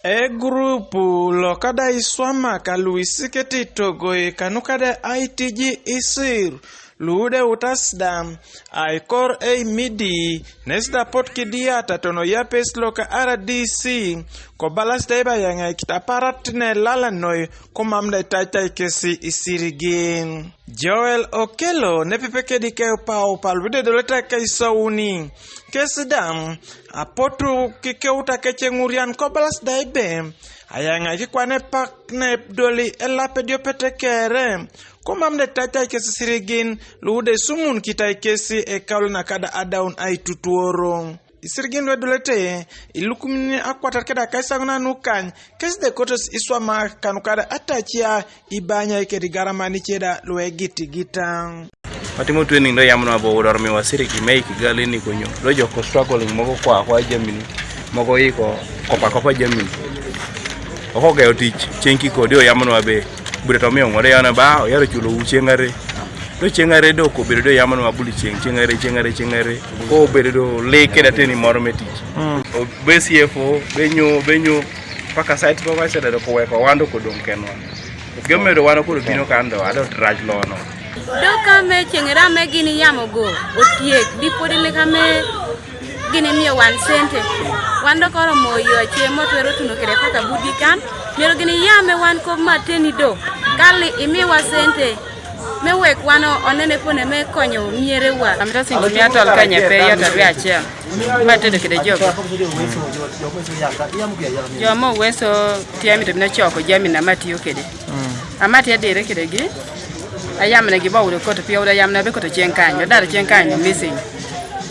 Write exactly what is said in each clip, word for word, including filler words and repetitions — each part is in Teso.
Egurupu lo kada iswama ka luisike ti togoi kanu kada aitiji isir lude utasda aikor ei midi nesda pot kidiata tono yapes lo ka R D C ko balas da iba yanga ikitaparat ne lala noi ko mam da taitai kesi isirigin. Joel Okello ne pepeke di ke pau pal wide doleta ke isauni. Kesida apotu kikeuta keche ngurian ko balas da ibe ayanga ikikwane pak ne doli elape dio pete kere. Ko mam de tatai kesi sirigin lude sumun kitai kesi e kaul na kada adaun ai tutuoro. Isirigin lwe dulete ilukumini akwatar keda kaisanguna nukany kesi de kotos iswama kanu kada atachia ibanya ikedi garamani cheda lwe giti gita. Watimo training do yamno abo wudor mi wasiri ki mei ki gali ni kunyo. Do joko struggling mogo kwa kwa jamini. Mogo iko kopa kopa jamini. Oko gayo tich chenki ko dio yamno abe. Bude to mi ongore yana ba yaro chulo u chengare. Do chengare do ko bedo do yamno abuli cheng chengare chengare chengare. Ko bedo do le keda teni moro me tich. Mm. O be C F O be nyo be nyo paka site supervisor do ko weko wando ko dong kenwa. Gyomedo wan okolo bino kan do ado traj lono. Doka me chengera me gini yamo go otiek dipodi leka me gini miyo wan sente. Wan do koro moyo achie motwero tuno kede paka budi kan. Mero gini yame wan kok mateni do. Kali imiwa sente. Me wek wan onene pone me konyo miere wa. Amita sinti mia tol kanye pe yot adwe achiel. Ma tedo kede jogo. Jo ma Oweso tye amito bino choko jami na ma tiyo kede. Ama tye dire kede gi. Ayam ne gi ba wudo koto pia wudo ayam na be koto ceng kany. Daro ceng kany missing.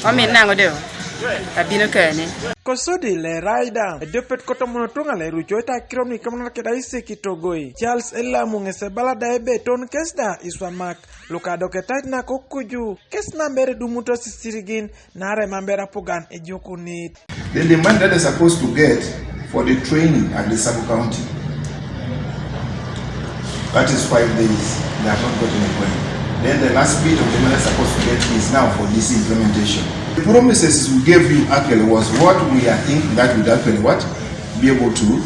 Omi nango de. Abino kene. Kosodi le raida. Edopet koto mono tunga le rucho eta kirom ni kamna keda ise kitogoi. Charles Elamu ngese bala da ebe ton kesda iswa mak. Lukado ketaj na kokuju. Kes na mbere dumuto sisirigin. Nare mambera pugan e jukunit. Then the money that they're supposed to get for the training at the sub county, that is five days, they have not gotten a coin. Then the last bit of the money they're supposed to get is now for this implementation. The promises we gave you actually was what we are thinking that would actually what? Be able to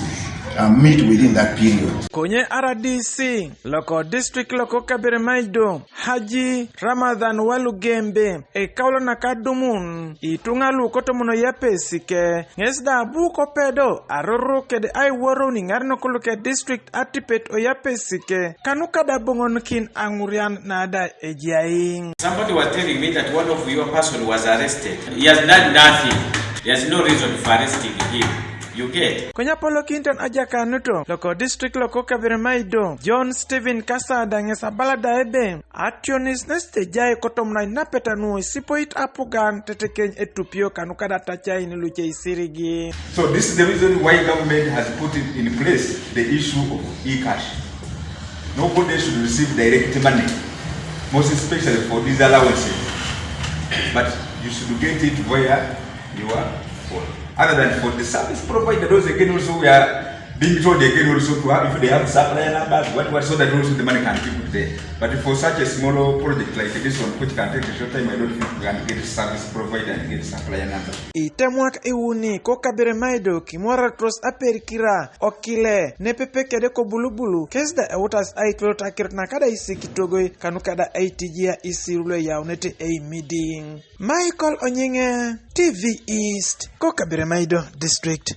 uh, meet within that period. Konye R D C loko district loko kabere maido Haji Ramadhan Walugembe e kaulo na kadumun itunga lu kotomuno yapesike ngesda buko pedo aroro kede ai woro ni ngarno kuluke district atipet o yapesike kanu kada bongon kin angurian nada ejiaing. Somebody was telling me that one of your person was arrested. He has done nothing. He has no reason for arresting him. You get? Konya polo kinton aja kanuto loko district loko kabere maido John Stephen Kasada ngesa balada ebe ationis neste jai kotom na inapeta nu isipoit apugan tetekeny etupio kanu kada tachai ni luche isirigi. So this is the reason why government has put it in place the issue of e-cash. Nobody should receive direct money, most especially for these allowances. But you should get it where you are for. Other than for the service provider, those again also we are being told again also to have, if they have supplier numbers, what, what, so that also the money can be put there. But for such a small project like this one, which can take a short time, I don't think we can get a service provider and get a supplier number. Itemwak iwuni ko kabere maido kimwara tros aperikira okile ne pepe kede ko bulubulu kesda eutas aitwelo takirot na kada isi kitogoi kanu kada aitijia isi rulo yaunete ei meeting. Michael Onyinge, T V East, ko kabere maido district.